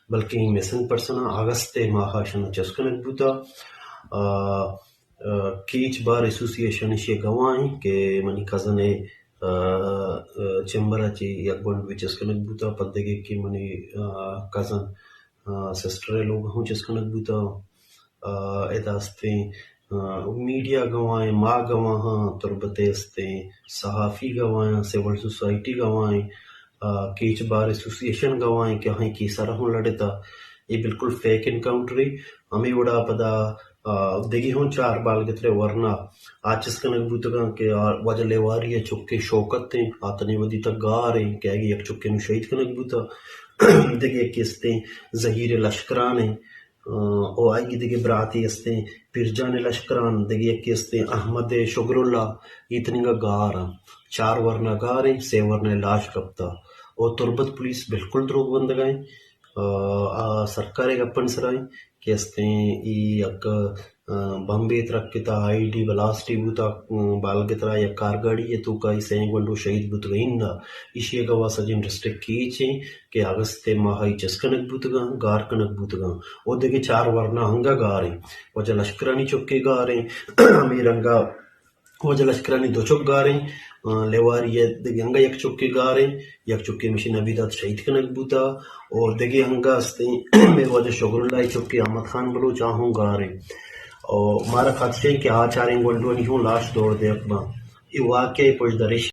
بلکیں missing person اگست ءِ ماہ ءَ اشاں چست کنگ بوتا۔ آ، آ، کیچ بار ایسوسی ایشن ایشی ءِ گواہ ایں کہ منی کزن ءِ، آ، آ، چیمبر ءَ چہ یک گونڈوے چست کنگ بوتا، پد دگہ کہ منی، آ، کزن، آ، سسٹر ءِ لوگ ءَ ہوں چست کنگ بوتا۔ آ، ادا استیں، آ، میڈیا گواہ ایں، ما گواہ آں، تربت ءِ استیں صحافی گواہ آں، سول سوسائٹی گواہ ایں، آ، کیچ بار ایسوسی ایشن گواہ ایں کہ آئی کیس ءَ را ہوں لڑتا۔ اے بالکل فیک انکاؤنٹرے۔ ہمے وڑا پدا، آ، دگہ ہوں چار بالگتر ءِ ورنا آ چست کنگ بوتگاں کہ آ واجہ لیواری ءِ چکے شوکت ایں، آ تنے ودی تک گار ایں کہ آئی یک چکے نوں شہید کنگ بوتا۔ دگہ یکے استیں ظہیر لشکران ایں، آ، او آئی دگہ براتے استیں پیرجان لشکران، دگہ یکے استیں احمد شگر اللہ، اے تنیگا گار ایں۔ چار ورنا گار ایں، سے ورنا لاش کپتا۔ او تربت پولیس بالکل دروگ بندگا ایں۔ آ، آ سرکار ءِ گپانی سرا ایں کہ استیں ای یک، آ، بمبے ترکتا، آئی ڈی بلاسٹے بوتا، آ، بالگترا یک کارگاڑی ءِ توکا ای سئیں گونڈو شہید بوتگا۔ اندا ایشی ءِ گواہ سجیں ڈسٹرکٹ کیچ ایں کہ اگست ءِ ماہ ءَ ای چست کنگ بوتگاں، گار کنگ بوتگاں۔ او دگہ چار ورنا انگا گار ایں۔ واجہ لشکرانی چکے گار ایں، ہمے رنگا واجہ لشکرانی دو چک گار ایں، آ، لیواری ءِ دگہ انگا یک چکے گار ایں، یک چکے مشی نبی دات شہید کنگ بوتا، اور دگہ انگا استیں مئے واجہ شگر اللہ ءِ چکے احمد خان بلوچ آ ہوں گار ایں۔ اور مارا خدشہ ایں کہ آ چاریں گونڈوانی ہوں لاش دور دیگ باں۔ اے واقعہ ءِ پشدر ایش